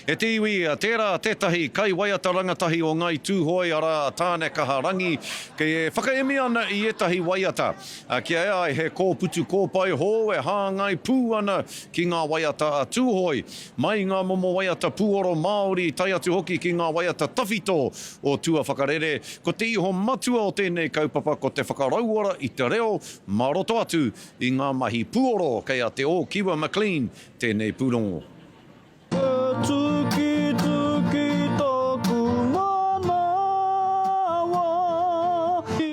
E te iwi, tērā tētahi kaiwaiata rangatahi o Ngāi Tūhoe, arā, a Tānekaha Rangi, kei e whakaemi ana i ētahi waiata. Kia ea ai he kōputu kōpae hou e hāngai pū ana ki ngā waiata a Tūhoe, mai i ngā momo waiata pūoro Māori tae atu hoki ki ngā waiata tawhito o tua whakarere, ko te iho matua o tēnei kaupapa ko te whakarauora i te reo mā roto atu i ngā mahi puoro kei a Te Ōkiwa McLean tēnei pūrongo. E tukituki tōku manawa.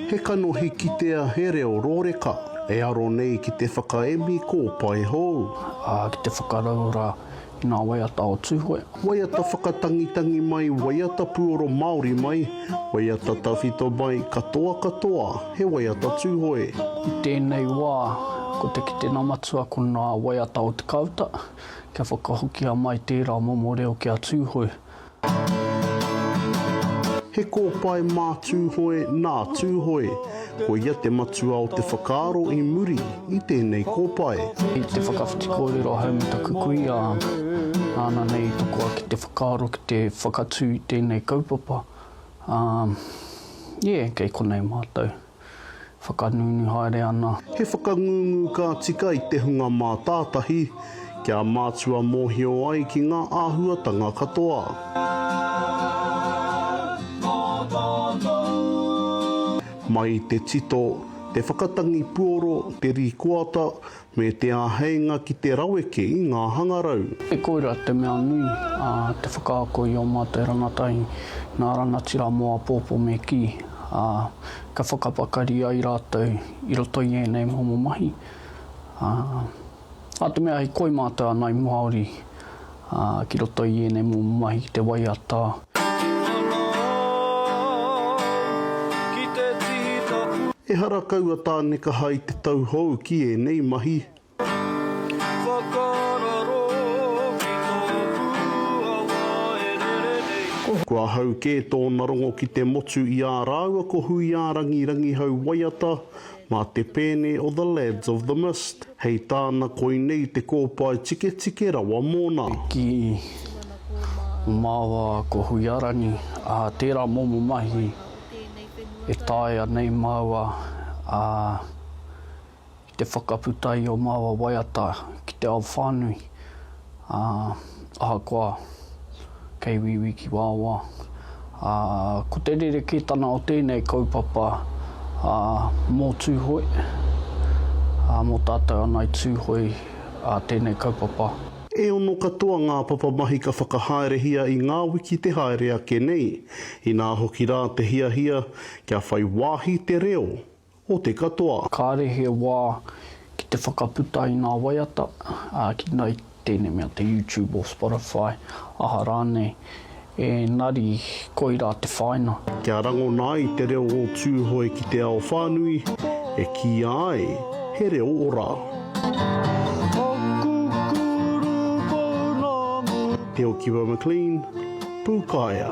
He kanohi kitea he reo rōreka, e aro nei ki te whakaemi kōpae hou. Ā, ki te whakarauora i ngā waiata o Tūhoe. Waiata whakatangitangi mai, waiata puoro Māori mai, waiata tawhito mai, katoa katoa he waiata Tūhoe. I tēnei wā, ko te kitenga matua ko ngā waiata o te kāuta. Kia whakahokia mai tērā momo reo ki a Tūhoe. He kōpae mā Tūhoe, nā Tūhoe. Koia te matua o te whakaaro i muri i tēnei kōpae. I te whakawhiti kōrero ahau me taku kuia, nāna nei i tokoa ki te whakaaro ki te whakatū i tēnei kaupapa. Ā, yeah, kei konei mātou. Whakangungu haere ana. He whakangungu ka tika i te hunga mātātahi, kia mātua mōhio ai ki ngā āhuatanga katoa. Mai i te tito, te whakatangi puoro, te rīkoata, me te āheinga ki te raweke i ngā hangarau. Koira te mea nui, te whakaako i ō mātou rangatahi, ngā rangatira mō āpōpō me kī, ā, ka whakapakari ai rātou i roto i ēnei momo mahi. Ā, nā te mea he koi mātou a Ngāi Māori, ā, ki roto i ēnei momo mahi ki te waiata. Ehara kau a Tānekaha i te tauhou ki ēnei mahi. Kua hau kē tōna rongo ki te motu i ā rāua ko Huiārangi Rangihau waiata mā te pēne o The Lads of the Mist. Hei tāna koinei te kōpae tiketike rawa mōna. Ki māua ko Huiarangi, ā, tērā momo mahi e taea nei māua, ā, ki te whakaputa i ō māua waiata ki te ao whānui, ā, ahakoa kei wīwī ki wāwā. Ā, ko te rerekētanga o tēnei kaupapa, ā, mō Tūhoe, ā, mō tātou anai Tūhoe, ā, tēnei kaupapa. E ono katoa ngā papamahi ka whakahaerehia i ngā wiki te haere ake nei. Inā hoki rā te hiahia kia whai wāhi te reo o te katoa. Kāre he wā ki te whakaputa i ngā waiata, ā, ki runga i tēnei mea te YouTube or Spotify, aha rānei, engari koirā te whāinga. Kia rangona ai te reo o Tūhoe ki te ao whānui, e kīia ai he reo ora. Te Okiwa McLean, Pūkaea.